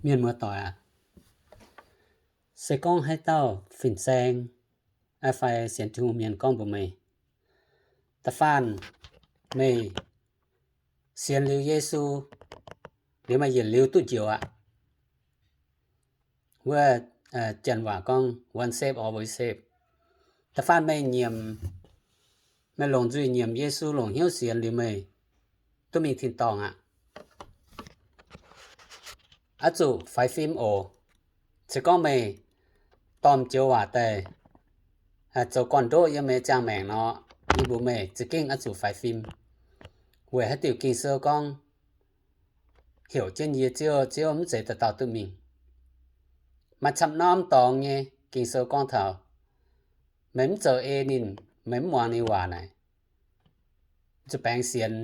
Mienh muoz-doic aac, se gorngv haaix dauh fin-saeng fai sienx Tin-Hungh mienh gorngv mbuox meih, da'faanh meih sienx liuz Yesu liuz, meih yietc liuz duqv njoux aqv. Wuov janx waac gorngv once saved, always saved. Da'faanh meih nyiemc, meih longc nzuih nyiemc Yesu, longc hnyouv sienx liuz, meih duqv mingh tin-dorngh aqv. Oix zuqc faix fim oc. Se gorngv meih dorh m'joux waac daaih zoux gorn-ndoqv yiem meih nyei ziangh maengc nor, yie mbuox meih za'gengh oix zuqc faix fim, weic haaix diuc Ging-Sou gorngv, heuc jienv yie Ziouv, Ziouv, mv zeiz dauh dauh duqv mingh. Maaih camv norm dorngx nyei Ging-Sou gorngv taux, meih mv zoux ei ninh, meih mv muangx ninh waac naaic, zuqc baengx sienx,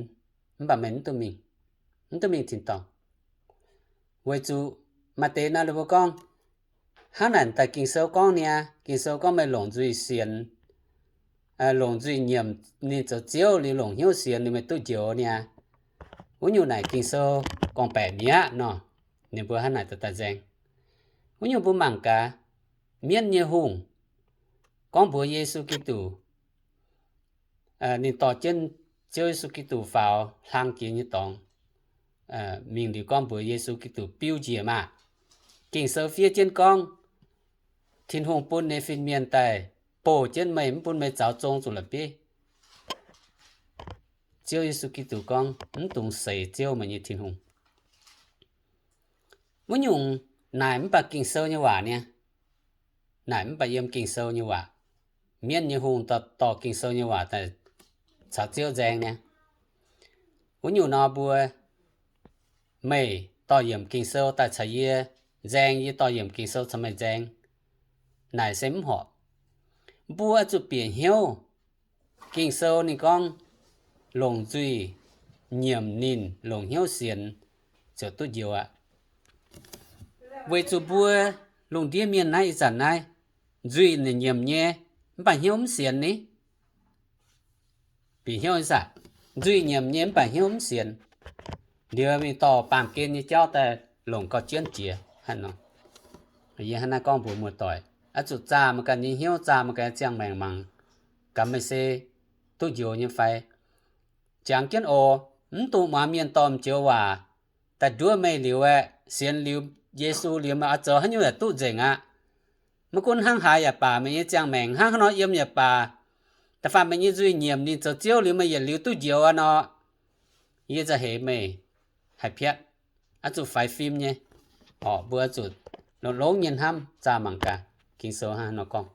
mv baac meih mv duqv mingh, mv duqv mingh tin-dorngh. Weic zuqc maaih deix naaiv ninh mbuo gorngv, hnangv naaic daaih Ging-Sou gorngv niaa, Ging-Sou gorngv meih longc nzuih sienx, longc nzuih nyiemc ninh zoux Ziouv liuz longc hnyouv sienx liuz meih duqv njoux niaa. Wuov nyungc naaic Ging-Sou gorngv-baeqc mi'aqv nor, ninh mbuo hnangv naaic daaih nzaeng. Wuov nyungc mbuo mangc gaax, mienv nyei hungh gorngv mbuox Yesu Giduc, ninh dorh jienv Ziouv Yesu Giduc faaux hlang jiex nyei dorngx mingh liuz gorngv mbuox Yesu Giduc, Biux njiec maah! Ging-Sou fiev jienv gorngv, Tin-Hungh bun nyei fin-mienh daaih bouh jienv meih, mv bun meih zaux zong zuqc la'bieiv. Ziouv Yesu Giduc gorngv, Mv dungx seix Ziouv, meih nyei Tin-Hungh. Wuov nyungc naaic mv baac Ging-Sou nyei waac niaa. Naaic mv baac yiem Ging-Sou nyei waac. Mienv nyei hungh dorh Ging-Sou nyei waac daaih caux Ziouv nzaeng niaa. Wuov nyungc nor mbuo, meih dorh yiemc Ging-Sou daaih caux yie nzaeng, yie dorh yiemc Ging-Sou caux meih nzaeng, naaic se mv horpc. Mbuo zuqc bieqc hnyouv. Ging-Sou ninh gorngv, longc nzuih nyiemc ninh, longc hnyouv sienx, ziouc duqv njoux aqv. Weic zuqc mbuo lungh ndiev mienh naaiv ih zanc naaiv, nzuih nyiemc nyei, mv baac hnyouv mv sienx ni. Bieqc hnyouv ih zanc, nzuih nyiemc nyei mv baac hnyouv mv sienx. Liuz mingh dorh baamh gen nyei jauv daaih longc gauh jienv jiex hnangv nor. Yie hnangv naaiv gorngv mbuox muoz-doic, oix zuqc zaah meih ganh nyei hnyouv, zaah meih ganh nyei ziangh maengc mangc gaax, meih se duqv njoux nyei fai. Jangx jienv oc. Mv dungx muangx mienh dorh m'joux waac daaih nduov meih liuz aeqv, sienx liuz Yesu liuz, meih oix zoux haaix nyungc yaac duqv nzengc aqv. Maiv gunv hnangv haaix yaac baac, meih nyei ziangh maengc hnangv haaix nor yiem yaac baac, da'faanh meih nyei nzuih nyiemc ninh zoux Ziouv liuz, meih yietc liuz duqv njoux aqv nor, yie za'heix meih haih piatv. Oix zuqc faix fim nyei. Orqc, mbuo zuqc longx-longx nyei hnamv zaah mangc gaax, Ging-Sou hnangv haaix nor gorngv.